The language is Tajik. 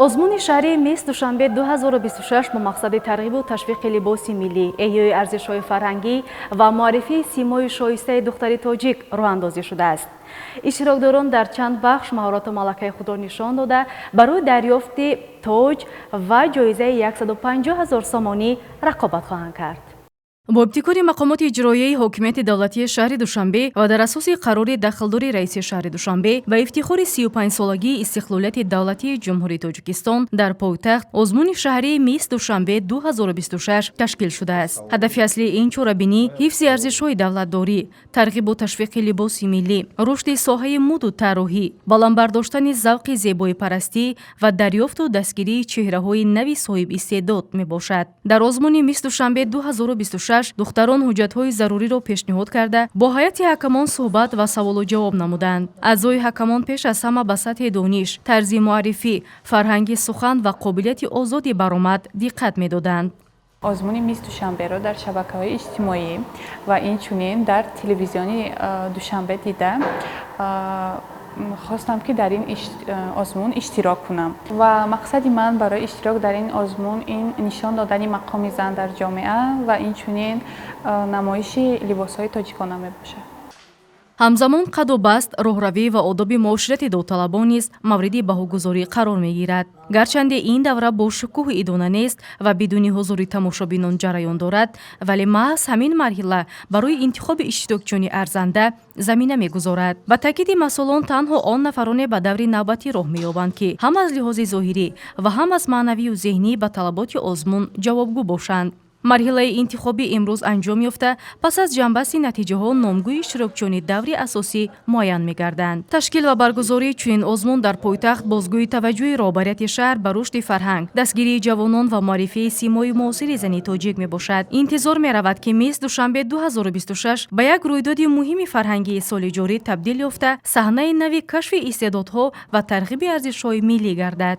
Озмуни шаҳрии «Мисс Душанбе 2026» бо мақсади тарғибу ташвиқи либоси миллӣ, эҳёи арзишҳои фарҳангӣ ва муаррифии симои шоистаи духтари тоҷик роҳандозӣ шудааст. Иштирокдорон дар чанд бахш маҳорату малакаи худро нишон дода, барои дарёфти тоҷ ва ҷоизаи 150 ҳазор сомонӣ рақобат хоҳанд кард. Бо ибтикори мақомоти иҷроияи ҳокимияти давлатии шаҳри Душанбе ва дар асоси қарори дахлдори раиси шаҳри Душанбе, ба ифтихори 35-солагии истиқлолияти давлатии Ҷумҳурии Тоҷикистон дар пойтахт озмуни шаҳрии «Мисс Душанбе 2026» ташкил шудааст. Ҳадафи аслии ин чорабинӣ ҳифзи арзишҳои давлатдорӣ, тарғибу ташвиқи либоси миллӣ, рушди соҳаи мӯду тарроҳӣ, баланд бардоштани завқи зебоипарастӣ ва дарёфту дастгирии чеҳраҳои нави соҳибистеъдод мебошад. Дар озмуни «Мисс Душанбе 2026» духтарон ҳуҷҷатҳои заруриро пешниҳод карда, бо ҳайати ҳакамон суҳбат ва саволу ҷавоб намуданд. Аъзои ҳакамон пеш аз ҳама ба сатҳи дониш, тарзи муаррифӣ, фарҳанги сухан ва қобилияти озоди баромад диққат медоданд. Озмуни «Мисс Душанберо» дар шабакаҳои иҷтимоӣ ва инчунин дар телевизиони Душанбе дида, хостам, ки дар ин озмун иштирок кунам. Ва мақсади ман барои иштирок дар ин озмун ин нишон додани мақоми зан дар ҷомеа ва инчунин намоиши либосҳои тоҷикона мебошад. Ҳамзамон қаду баст, роҳравӣ ва одоби муоширати довталабон низ мавриди баҳогузорӣ қарор мегирад. Гарчанде ин давра бо шукӯҳу идона нест ва бидуни ҳузури тамошобинон ҷараён дорад, вале маҳз ҳамин марҳила барои интихоби иштирокчиёни арзанда замина мегузорад. Ба таъкиди масъулон, танҳо он нафароне ба даври навбатӣ роҳ меёбанд, ки ҳам аз лиҳози зоҳирӣ ва ҳам аз маънавию зеҳнӣ ба талаботи озмун ҷавобгӯ бошанд. Марҳилаи интихобӣ имрӯз анҷом ёфта, пас аз ҷамъбасти натиҷаҳо номгӯи иштирокчиёни даври асосӣ муайян мегарданд. Ташкил ва баргузории чунин озмун дар пойтахт бозгӯи таваҷҷӯҳи роҳбарияти шаҳр ба рушди фарҳанг, дастгирии ҷавонон ва муаррифии симои муосири зани тоҷик мебошад. Интизор меравад, ки «Мисс Душанбе 2026» ба як рӯйдоди муҳими фарҳангии соли ҷорӣ табдил ёфта, саҳнаи нави кашфи истеъдодҳо ва тарғиби арзишҳои миллӣ гардад.